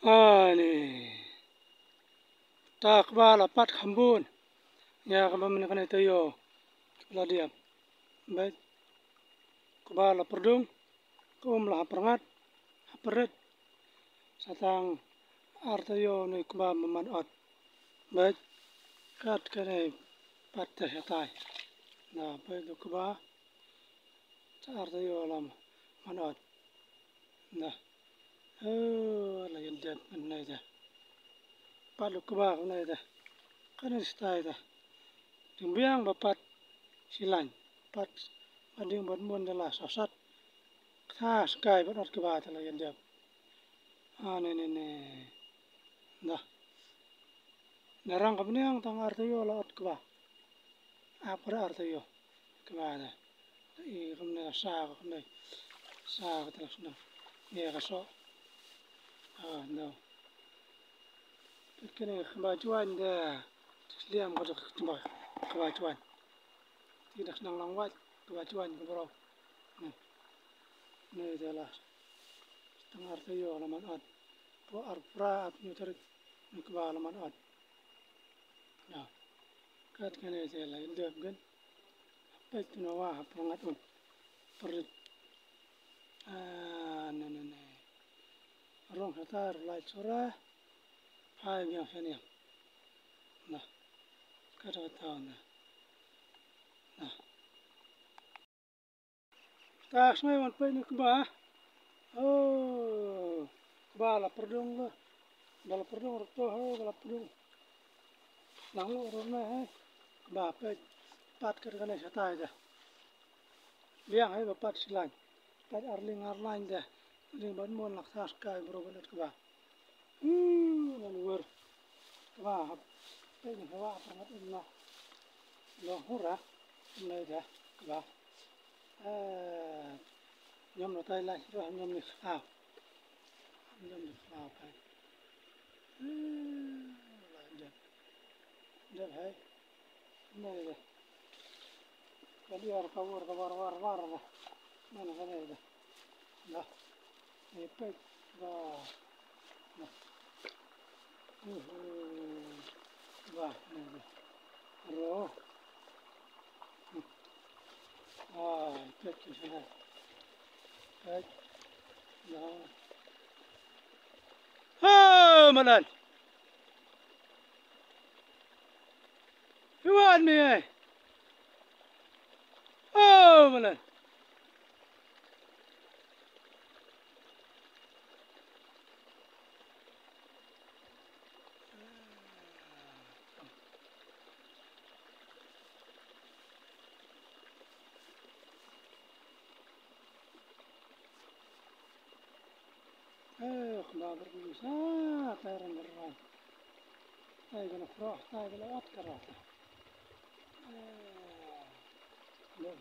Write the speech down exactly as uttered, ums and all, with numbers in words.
Ani. Ta kba la pat kham bun. Ïa kba mynne kane taïew. Kba la diap. Bad kba la perdung. Ka um la ha pyrngat. Ha pyrrit. Sa tang ar taïew ne kba ma man ot. Bad kat kane pat te shatai. Na bad kba. Sa ar taïew la man ot. Na. Oh, la ïa dep ngan nai da. Pat lu kba ngan nai da. Kane stai da. Ding biang ba pat silain. Pat ba ding ban mun da la sosat. Kta skai ban ot kba ta la ïa dep. Ah, ne, ne, ne. Na. Na rang ka bniang tang ar taïew la ot kba. Ap kra ar taïew. Kba da. I kumne sa kumne. Sa ka tla sna. Nge ka so. Ah, no. Kene kba juan da. Sliam ka kba, kba juan. Ti da snang lang wat kba juan ka bro. Ne. Ne da la. Tang ar taïew la man ot. Po ar pra ap nyu tarik. Ne kba la man ot. Na. Kat kane te la ïa dep gen. Peit tu na wa ha pyrngat um. Pyrrit. Ah, ne, ne, ne. Rong hatar lai sura. Phai biang shaniang. Na. Kat ka tau na. Na. Ta sngai wan peit ni kba. Oh, kba la perdung la. Ba la perdung ruh to, oh, ba la perdung. Nang ruh ruh na, eh. Kba peit pat ka kane shatai da. Biang, eh, ba pat silain. Pat arling arlain da. Ling ban mon lak sas kai bro ban kba. Hmm, ngan wer. Kba hap. Peit ni kba hap ngat in na. Long hura. Nai da kba. Eh, nyom na tai lai, nyom ni khlaw. Nyom ni khlaw kai. Eh, lai dep. Dep hai. Nai da. Ka diar ka war ka war war war da. Nai da, nai da. Da. Ni pek. Da. Da. Uhu. Da, nai da. Ro. Ah, pek ki sana. Pek. Da. Ha, malan. Iwan mi ai. Oh, malan. Eh, khna ber ni sa, tai ran ber ran. Tai gana froh, tai gana ot kara. Eh, lo.